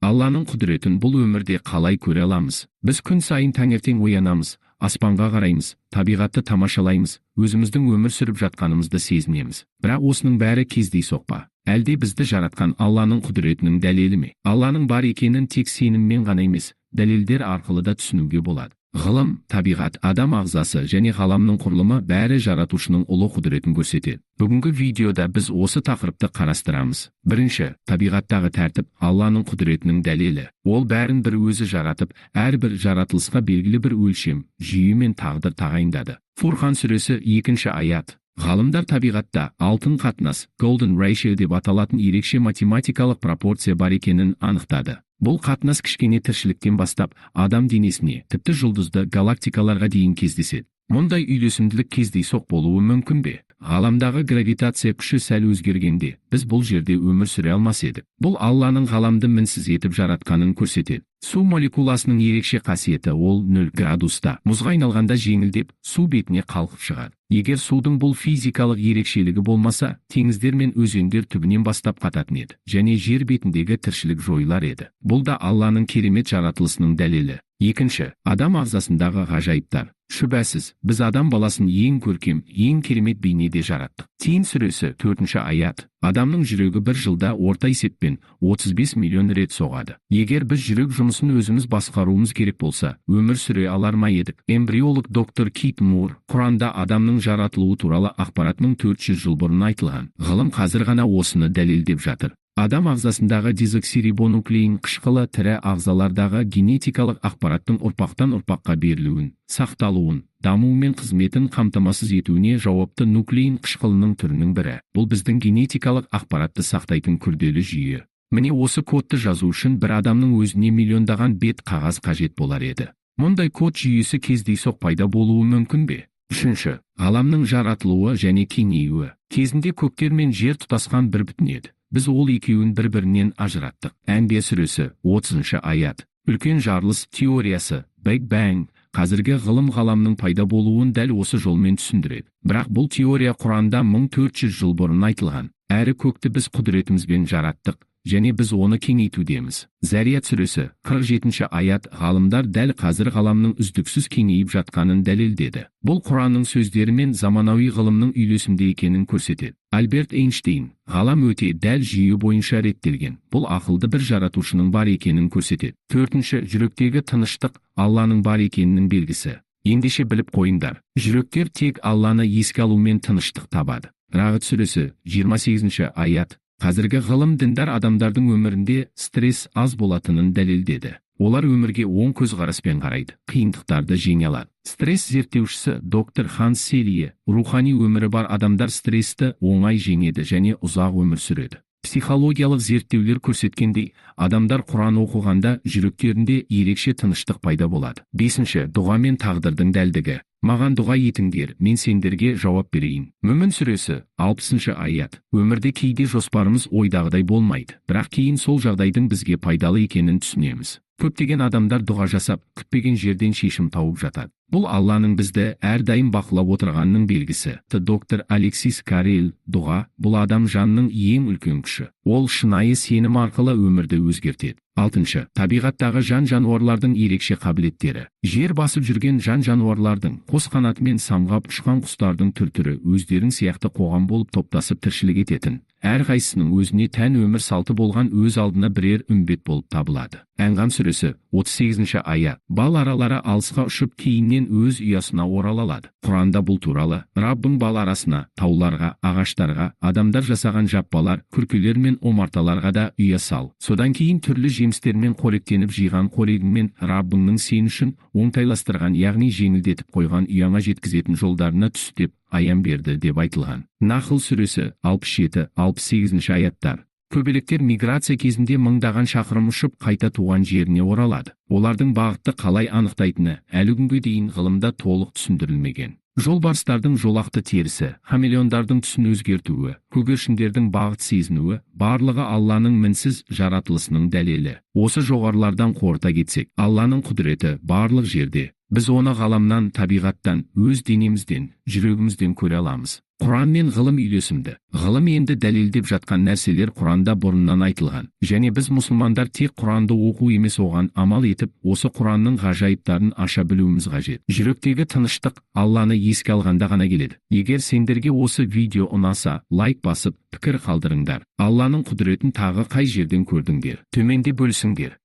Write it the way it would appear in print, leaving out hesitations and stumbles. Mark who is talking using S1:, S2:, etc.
S1: Алланың құдіретін бұл өмірде қалай көре аламыз? Біз күн сайын таңертең оянамыз, аспанға қараймыз, табиғатты тамашалаймыз, өзіміздің өмір сүріп жатқанымызды сезінеміз. Бірақ осының бәрі кездейсоқ па? Әлде бізді жаратқан Алланың құдіретінің дәлелі ме? Алланың бар екенін тек сеніммен ғана емес, дәлелдер арқылы да түсінуге болады. Ғылым, табиғат, адам ағзасы және ғаламның құрылымы бәрі жаратушының ұлы құдіретін көрсетеді. Бүгінгі видеода біз осы тақырыпты қарастырамыз. Бірінші, табиғаттағы тәртіп Алланың құдіретінің дәлелі. Ол бәрін бір өзі жаратып, әрбір жаратылысқа белгілі бір өлшем, жүйе мен тағдыр тағайындады. Фурқан сүресі, 2-аят. Ғалымдар табиғатта алтын қатынас, golden ratio деп аталатын ерекше математикалық пропорция бар екенін анықтады. Бұл қатынас кішкене тіршіліктен бастап, адам денесіне, тіпті жұлдызды галактикаларға дейін кездеседі. Мұндай үйлесімділік кездейсоқ болуы мүмкін бе? Ғаламдағы гравитация күші сәл өзгергенде, біз бұл жерде өмір сүре алмас едік. Бұл Алланың ғаламды мінсіз етіп жаратқанын көрсетеді. Су молекуласының ерекше қасиеті: ол 0 градуста мұзға айналғанда жеңілдеп, су бетіне қалқып шығады. Егер судың бұл физикалық ерекшелігі болмаса, теңіздер мен өзендер түбінен бастап қататын еді және жер бетіндегі тіршілік жойылар еді. Бұл да Алланың керемет жаратылысының дәлелі. Екінші, адам ағзасындағы ғажайыптар. Шүбәсіз, біз адам баласын ең көркем, ең керемет бейнеде жараттық. Тин сүресі, 4-аят. Адамның жүрегі бір жылда орта есеппен 35 миллион рет соғады. Егер біз жүрек жұмысын өзіміз басқаруымыз керек болса, өмір сүре алар ма едік? Эмбриолог доктор Кит Мур: «Құранда адамның жаратылуы туралы ақпарат 1400 жыл бұрын айтылған. Ғылым қазір ғана осыны дәлелдеп жатыр». Адам ағзасындағы дезоксирибонуклеин қышқылы тірі ағзалардағы генетикалық ақпараттың ұрпақтан ұрпаққа берілуін, сақталуын, дамуы мен қызметін қамтамасыз етуіне жауапты нуклеин қышқылының түрінің бірі. Бұл біздің генетикалық ақпаратты сақтайтын күрделі жүйе. Міне, осы кодты жазу үшін бір адамның өзіне миллиондаған бет қағаз қажет болар еді. Мұндай код жүйесі кездейсоқ пайда болуы мүмкін бе? Үшінші, ғаламның жаратылуы және кеңеюі. Кезінде көктер мен жер тұтасқан бір бүтін еді. Біз ол екеуін бір-бірінен ажыраттық. Әнбия сүресі, 30-аят. Үлкен жарылыс теориясы, Big Bang, қазіргі ғылым ғаламның пайда болуын дәл осы жолмен түсіндіреді. Бірақ бұл теория Құранда 1400 жыл бұрын айтылған. Әрі көкті біз құдіретімізбен жараттық және біз оны кеңейтудеміз. Зарият сүресі, 47-аят. Ғалымдар дәл қазір ғаламның үздіксіз кеңейіп жатқанын дәлелдеді. Бұл Құранның сөздері мен заманауи ғылымның үйлесімді екенін көрсетеді. Альберт Эйнштейн: «Ғалам өте дәл жүйе бойынша реттелген. Бұл ақылды бір жаратушының бар екенін көрсетеді». Төртінші, жүректегі тыныштық Алланың бар екенінің белгісі. Ендеше біліп қойыңдар. Жүректер тек Алланы еске алумен тыныштық табады. Рағд сүресі, 28-аят. Қазіргі ғылым діндар адамдардың өмірінде стресс аз болатынын дәлелдеді. Олар өмірге оң көзқараспен қарайды, қиындықтарды жеңе алады. Стресс зерттеушісі доктор Ханс Селие: «Рухани өмірі бар адамдар стрессті оңай жеңеді және ұзақ өмір сүреді». Психологиялық зерттеулер көрсеткендей, адамдар Құран оқығанда жүректерінде ерекше тыныштық пайда болады. Бесінші, дұға мен тағдырдың дәлдігі. Маған дұға етіңдер, мен сендерге жауап берейін. Мүмін сүресі, 60-аят. Өмірде кейде жоспарымыз ойдағыдай болмайды, бірақ кейін сол жағдайдың бізге пайдалы екенін түсінеміз. Көптеген адамдар дұға жасап, күтпеген жерден шешім тауып жатады. Бұл Алланың бізді әрдайым бақылап отырғанының белгісі. Доктор Алексис Карель: «Дұға – бұл адам жанының ең үлкен күші. Ол шынайы сенім арқылы өмірді өзгертеді». Алтыншы, табиғаттағы жан жануарлардың ерекше қабілеттері. Жер басып жүрген жан жануарлардың, қос қанатымен самғап ұшқан құстардың түр-түрі өздерің сияқты қоғам болып топтасып тіршілік ететін, әрқайсысының өзіне тән өмір салты болған өз алдына бірер үмбет болып табылады. Әнғам сүресі, 38-аят. Бал аралары алысқа ұшып, кейіннен өз ұясына орала алады. Құранда бұл туралы: «Раббың бал арасына, тауларға, ағаштарға, адамдар жасаған жаппалар, күркелер мен омарталарға да ұя сал. Содан кейін түрлі жемістермен қоректеніп, жиған қорегіңмен Раббыңның сен үшін оңтайластырған, яғни жеңілдетіп қойған ұяңа жеткізетін жолдарына түс», – деп аян берді деп айтылған. Нахл сүресі, 67-68 аяттар. Көбелектер миграция кезінде мыңдаған шақырым ұшып, қайта туған жеріне оралады. Олардың бағытты қалай анықтайтыны әлі күнге дейін ғылымда толық түсіндірілмеген. Жолбарыстардың жолақты терісі, хамелеондардың түсін өзгертуі, көгершіндердің бағыт сезінуі – барлығы Алланың мінсіз жаратылысының дәлелі. Осы жоғарылардан қорыта кетсек, Алланың құдіреті барлық жерде. Біз оны ғаламнан, табиғаттан, өз денемізден, жүрегімізден көре аламыз. Құран мен ғылым үйлесімді. Ғылым енді дәлелдеп жатқан нәрселер Құранда бұрыннан айтылған. Және біз, мұсылмандар, тек Құранды оқу емес, оған амал етіп, осы Құранның ғажайыптарын аша білуіміз қажет. Жүректегі тыныштық Алланы еске алғанда ғана келеді. Егер сендерге осы видео ұнаса, лайк басып, пікір қалдырыңдар. Алланың құдіретін тағы қай жерден көрдіңдер? Төменде бөлісіңдер.